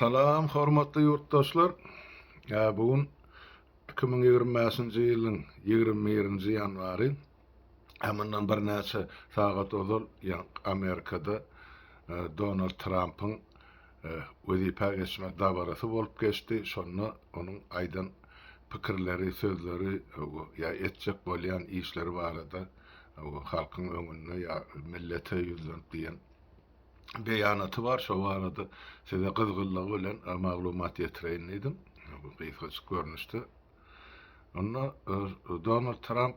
Salam hormatly ýurtdaşlar. Bu gün 2025-nji ýylyň 21-nji ýanwary. Mundan birnäçe sagat ozal Amerikada Donald Trampyň wezipä geçmek dabarasy bolup geçdi. Şonda onuň aýdan pikirleri, sözleri ýa etjek bolýan işleri barada halkyň öňünde ýa millete ýüzlenip diýen beýanaty bar, şo barada size gyzgynlygy bilen maglumat ýetireýin diýdim. Bu gysgajyk görnüşde. Onda Donald Tramp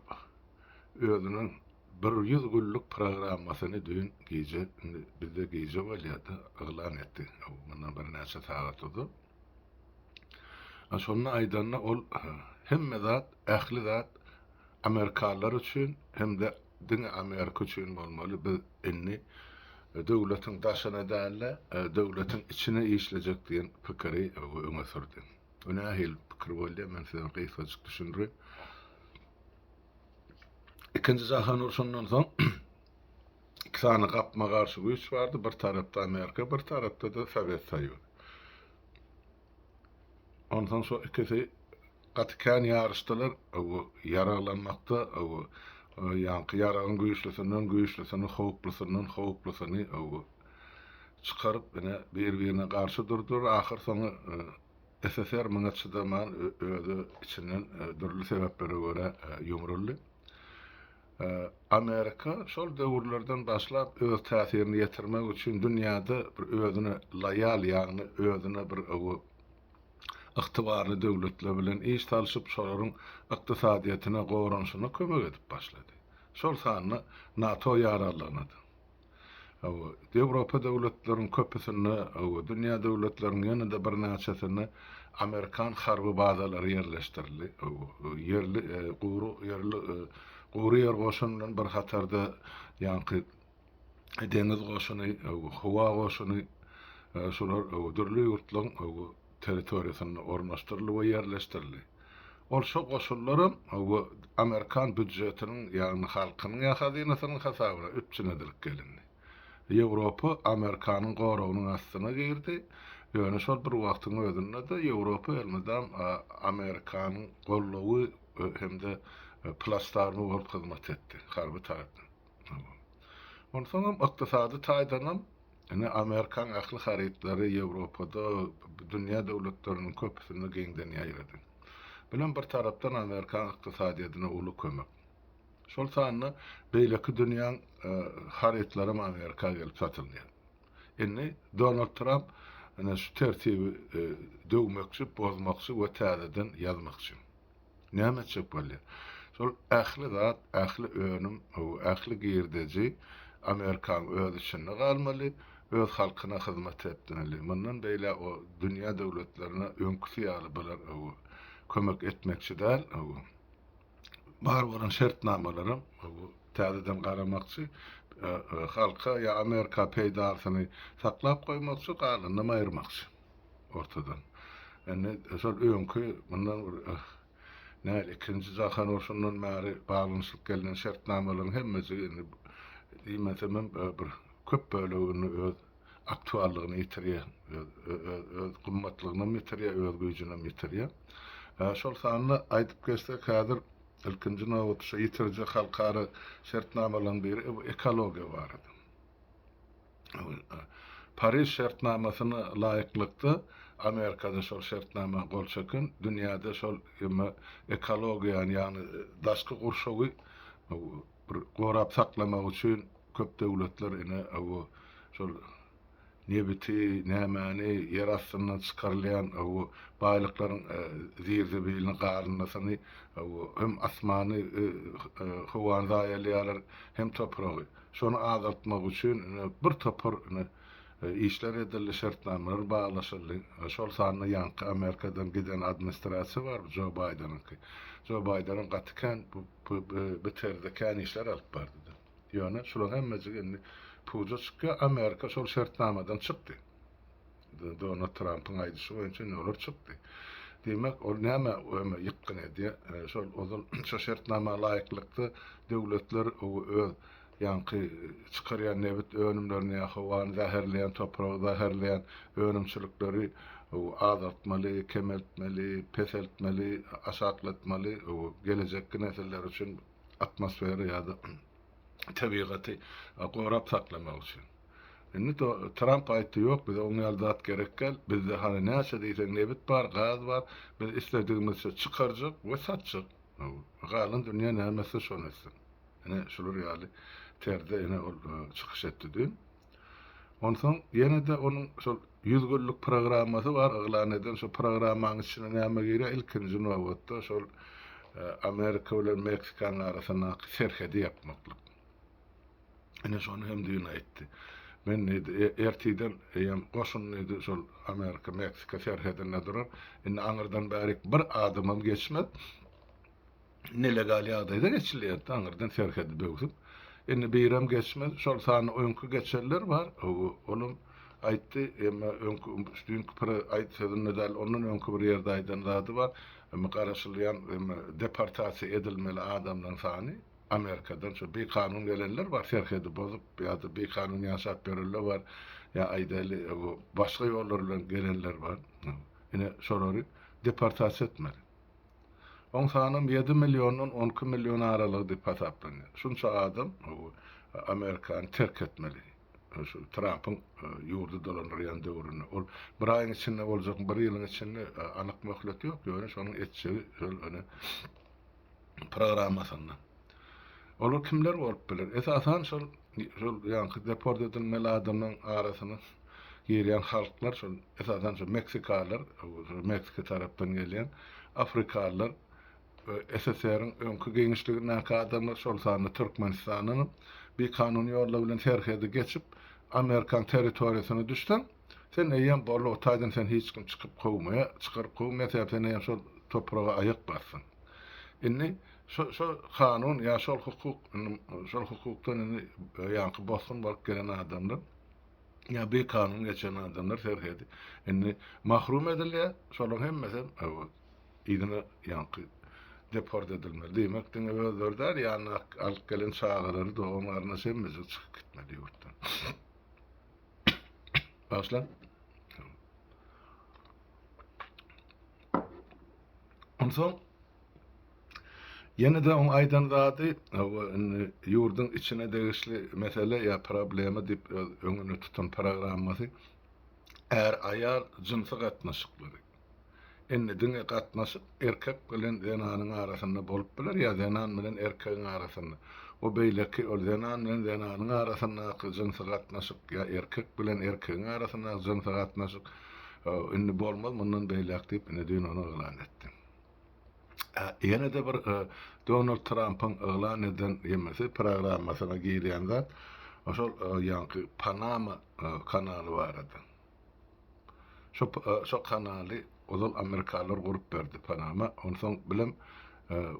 özüniň 100 günlük programmasyny düýn gije, indi bizde gije bolýar-da, yglan etdi. Mundan birnäçe sagat ozal. Şonda aýdanda ol hemme zat, ähli zat amerikanlar üçin hem-de diňe Amerika üçin bolmaly, biz indi döwletiň daşyna däl-de, döwletiň içine işlejek diýen pikiri öňe sürdi. Bu nähili pikir bolýar, men size gysgajyk düşündireýin. Ikinji jahan urşundan soň iki sany gapma-garşy güýç bardy, bir tarapda Amerika, bir tarapda-da Sowet Soýuzy. Onsoň şo ikisi gaty kän ýaryşdylar, ýaraglanmakda, ýaňky ýaragyň güýçlüsinden güýçlüsini, howplysyndan howplusyny çykaryp, ine, bir-birine garşy durdular. Ahyrsoňy SSR muňa çydaman, özi içinden dürli sebäplere görä ýumruldy. Amerika şol döwürlerden başlap öz täsirini ýetirmek üçin dünýäde bir özüne loýal, ýagny özüne bir ygtybarly döwletler bilen iş salşyp, şolaryň ykdysadyýetine, goranyşyna kömek edip başlady. Şol sanda NATO ýaranlygyna-da. Hawa, Ýewropa döwletleriň köpüsinde, hawa, dünýä döwletleriň ýene-de birnäçesinde amerikan harby bazalary ýerleşdirildi. Hawa, ýerli, gury, ýerli, gury ýer goşuny bilen bir hatarda ýaňky deňiz goşuny, hawa, howa goşuny, şular, hawa, dürli ýurtlaryň, hawa, territoriýasynda ornaşdyryldy we ýerleşdirildi. Ol şo goşunlaram we amerikan býudžetiniň, ýagny halkynyň ýa hazynasynyň hasabyna üpjün edilip gelindi. Ýewropa Amerikanyň goragynyň astyna girdi, ýöne şol bir wagtyň özünde-de Ýewropa elmydam Amerikanyň goldawy hem-de plasdarmy bolup hyzmat etdi, harby tarapdan. Onsoňam ykdysady taýdanam ine Amerikan ähli harytlary Ýewropada, dünýä döwletleriniň köpüsinde giňden ýaýrady. Bulam bir tarapdan Amerikan ykdysadyýetine uly kömek. Şol sanda beýleki dünýäň harytlaram Amerika gelip satylýar. Indi Donald Tramp ine şu tertibi döwmekçi, bozmakçy we täzeden ýazmakçy. Näme etjek bolýar? Şol ähli zat, ähli önüm, ähli girdeji Amerikaň öz içinde galmaly, öz halkyna hyzmat etmeli. Mundan beýläk o dünýä döwletlerine öňküsi ýaly bular kömek etmekçi däl. Bar bolan şertnamalaram täzeden garamakçy, halka ýa Amerika peýdasyny saklap goýmakçy, galanynam aýyrmakçy. ortadan. Indi şol öňki mundan bir näl ikinji jahan urşundan bäri baglanyşylyp gelnen şertnamalaryň hemmejigi indi diýmesemem bir köp bölegi indi öz aktuallygyny ýitirýär. Öz öz öz gymmatlygynam ýitirýär, öz güýjünem ýitirýär. Şol sanda aýdyp geçsek häzir ilkinji nobatda şu ýitiriljek halkara şertnamalaryň biri bu ekologiýa barada. Pariž şertnamasyna laýyklykda Amerikada şol şertnama gol çeken, dünýäde şol eme ekologiýany, ýagny daşky gurşawy bir gorap saklamak üçin köp döwletler ine bu şol nebiti, nämäni ýer astyndan çykarylýan bu baýlyklaryň zir-zibilini, garyndysyny hem asmany, howany zaýalaýarlar, hem topragy. Şony azaltmak üçin ine bir topar ine işler edildi, şertnamalar baglaşyldy. Şol sanda ýaňky Amerikadan giden administrasiýa bar, Jo Baýdeniňki. Jo Baýdenem gaty kän bu bu terzde kän işler alyp bardy. Ýöne şularyň hemmejigi indi puja çykýar. Amerika şol şertnamadan çykdy. Donald Trampyň aýdyşy boýunça indi olar çykdy. Diýmek, ol näme öme ýykgyn edýär? Şol ozal şo şertnama laýyklykda döwletler öz. Ýaňky çykarýan nebit önümlerini ýa howany zäherleýän, topragy zäherleýän önümçilikleri azaltmaly, kemeltmeli, peseltmeli, aşaklatmaly, gelejekki nesiller üçin atmosfera ýa-da tebigaty gorap saklamak üçin. Indi Tramp aýtdy, ýok, bize oň ýaly zat gerek däl, bizde hany näçe diýseň nebit bar, gaz bar, biz isledigimizçe çykarjak we satjak. Galan dünýä näme etse şony etsin. Ine şular ýaly terzde ine ol çykyş etdi düýn. Onsoň ýene-de onuň şol 100 günlük programmasy bar, yglan eden şo programmanyň içine näme girýär? Ilkinji nobatda şol Amerika bilen Meksikanyň arasyndaky serhedi ýapmaklyk. Ine şony hem düýn aýtdy. Men diýdi, ertiden eýýäm goşun diýdi, şol Amerika-Meksika serhedinde durar. Indi aňyrdan bärik bir adamam geçmez. Nelegal ýagdaýda geçilýärdi aňyrdan serhedi böwsüp. Indi birem geçmez. Şol sanda öňki geçenler bar. Olam aýtdy, emma öňki düýnki bir aýt sözünde däl, ondan öňki bir ýerde aýdan zady bar. Emma garaşylýan, emma deportasiýa edilmeli adamlaryň sany Amerikadan şo bikanun gelenler bar, serhedi bozup ýa-da bikanun ýaşap ýörenler bar, ýa aýdaýly başga ýollar bilen gelenler bar. Ine şolary deportasiýa etmeli. Oň sanam ýedi milliondan 12 million aralygy diýip hasaplanýar. Şunça adam Amerikany terk etmeli. Şu Trampyň ýurdy dolandyrýan döwründe. Ol bir aýyň içinde boljakmy, bir ýylyň içinde anyk möhlet ýok, ýöne şonuň etjegi şol ine programmasynda. Olar kimler bolup biler? Esasan şol şol ýaňky deport edilmeli adamlaryň arasyna girýän halklar şol esasan şol meksikalylar, Meksika tarapdan gelýän afrikalylar, SSR-iň öňki giňişligindäki adamlar, şol sanda Türkmenistandan hem bikanun ýollar bilen serhedi geçip, Amerikanyň territoriýasyna düşseň, sen eýýäm boldy, o taýdan seni hiç kim çykyp kowmaýar, çykaryp kowmaýar, sebäbi sen eýýäm şol topraga aýak basdyň. Indi şo şo kanun ýa şol hukuk indi şol hukukdan indi ýaňky bosgun bolup gelen adamlar ýa bikanun geçen adamlar serhedi indi mahrum edilýär, şolaryň hemmesem yzyna ýaňky deport edilmeli. Diýmek, diňe özleri däl, ýanyna alyp gelen çagalary, dogan-garyndaş hemmejik çykyp gitmeli ýurtdan. Bagyşlaň. Onsoň ýene-de oň aýdan zady, indi ýurduň içine degişli mesele ýa problema diýip öz öňüne tutan programmasy är-aýal jynsy gatnaşyklary. Indi diňe gatnaşyk erkek bilen zenanyň arasynda bolup biler ýa zenan bilen erkegiň arasynda. O beýleki ol zenan bilen zenanyň arasyndaky jynsy gatnaşyk ýa erkek bilen erkegiň arasyndaky jynsy gatnaşyk indi bolmaz mundan beýläk diýip ine düýn ony yglan etdi. Ýene-de bir Donald Trampyň yglan eden ýemesi programmasyna girýän zat şol ýaňky Panama kanaly barada. Şo şo kanaly ozal amerikanlar gurup berdi Panama. Onsoň bilem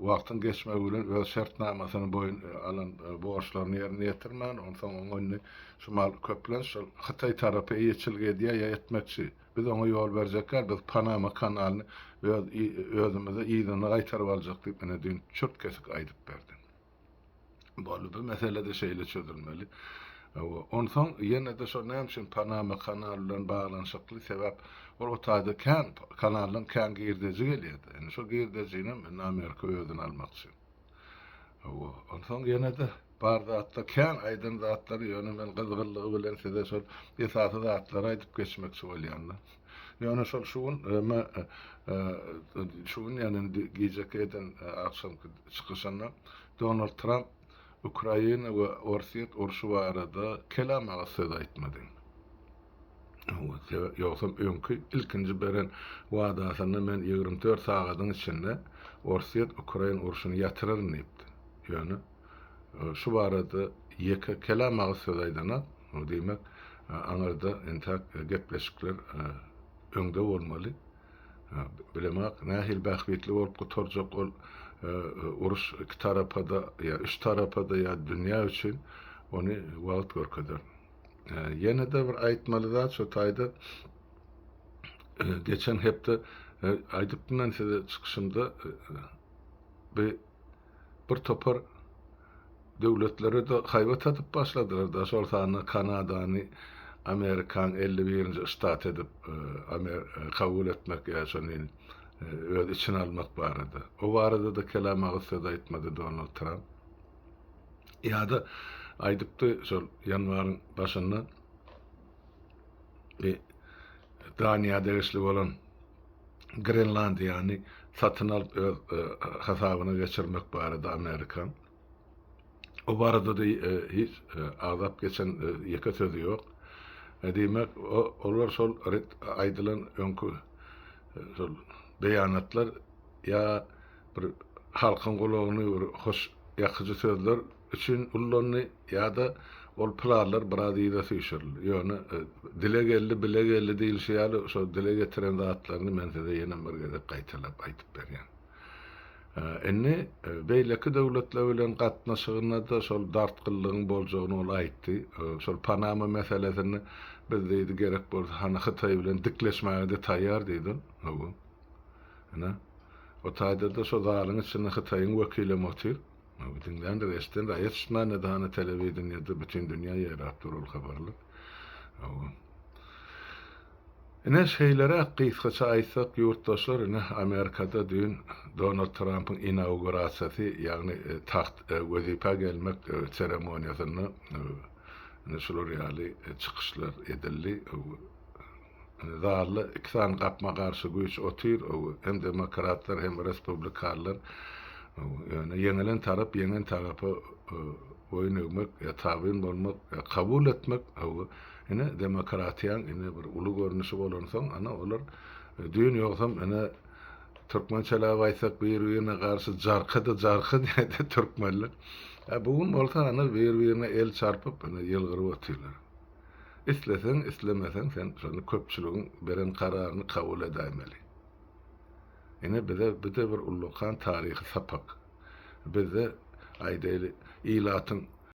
wagtyň geçmegi bilen öz şertnamasyny boýun alan borçlaryny ýerine ýetirmän, onsoň oňa indi şu mal köplenç şol Hytaý tarapy eýeçilik edýär ýa etmekçi. Biz oňa ýol berjek däl, biz Panama kanalyny öz özümize yzyna gaýtaryp aljak diýip ine düýn çürt-kesik aýdyp berdi. Boldy bu mesele-de şeýle çözülmeli. Onsoň ýene-de şol näme üçin Panama kanaly bilen baglanyşykly sebäp ol o taýda kän kanaldan kän girdeji gelýärdi. Indi şol girdejinem indi Amerika özüne almakçy. Onsoň ýene-de bar zatlar kän aýdan zatlary ýöne men gyzgynlygy bilen size şol esasy zatlary aýdyp geçmekçi bolýan-da. Ýöne şol şu gün şu gün ýagny gijeki eden agşamky çykyşynda Donald Tramp Ukraina we Orsýet urşy barada kelam agyz söz aýtmady. Ýogsam öňki ilkinji beren wadasynda men 24 sagadyň içinde Orsýet-Ukraina urşuny ýatyraryn diýipdi. Ýöne şu barada ýeke kelam agyz söz aýdanak. Diýmek, aňyrda entäk gepleşikler öňde bolmaly. Bilemok, nähili bähbitli bolup gutarjak ol uruş iki tarapa-da ýa üç tarapa-da ýa dünýä üçin ony wagt görkezer. Ýene-de bir aýtmaly zat şu taýda geçen hepde aýdypdym men size çykyşymda bir bir topar. döwletlere-de haýbat atyp başladylar-da, şol sanda Kanadany Amerikaň 51-nji ştaty edip kabul etmek ýa şony öz içine almak barada. O barada-da kelam agyz söz aýtmady Donald Tramp. Ýa-da aýdypdy şol ýanwaryň başynda Daniýa degişli bolan Grenlandiýany satyn alyp öz hasabyna geçirmek barada Amerika. O barada-da hiç agzap geçen ýeke sözi ýok. Diýmek, olar şol aýdylan öňki şol beýanatlar ýa bir halkyň gulagyny bir hoş ýakyjy sözler üçin ullandy ýa-da ol planlar biraz yza süýşürildi. Ýöne dile geldi, bile geldi diýlişi ýaly şo dile getiren zatlaryny men size ýenem bir gezek gaýtalap aýdyp berýän. Indi beýleki döwletler bilen gatnaşygynda-da şol dartgynlygyň boljagyny ol aýtdy. Şol Panama meselesinde biz diýdi gerek bolsa hany Hytaý bilen dikleşmäge-de taýýar diýdi ol. Hawa. Ine, o taýda-da şo zalyň içinde Hytaýyň wekilem otyr. Diňländir, eşidendir. Ýetişmändir-de hany telewideniýede bütin dünýä ýaýrap dur ol habarlar. Hawa. Ine, şeýleräk gysgaça aýtsak, ýurtdaşlar, ine, Amerikada düýn Donald Trampyň inaugurasiýasy, ýagny tagt, wezipä gelmek seremoniýasynda ine şular ýaly çykyşlar edildi. Zalda iki sany gapma-garşy güýç otyr, hem demokratlar, hem respublikanlar. Ýöne ýeňilen tarap ýeňen tarapa boýun egmek ýa tabyn bolmak ýa kabul etmek, ine, demokratiýaň ine bir uly görnüşi bolansoň, ana, olar düýn ýogsam, ine, türkmençeläp aýtsak, bir-birine garşy jarkady, jarky diýdi türkmenler. Bu gün bolsa, ana, bir-birine el çarpyp, ine, ýylgyryp otyrlar. Isleseň, islemeseň sen şony köpçüligiň beren kararyny kabul edäýmeli. Ine bize bu-da bir ullakan taryhy sapak. Bizde aýdaýly ilatyň.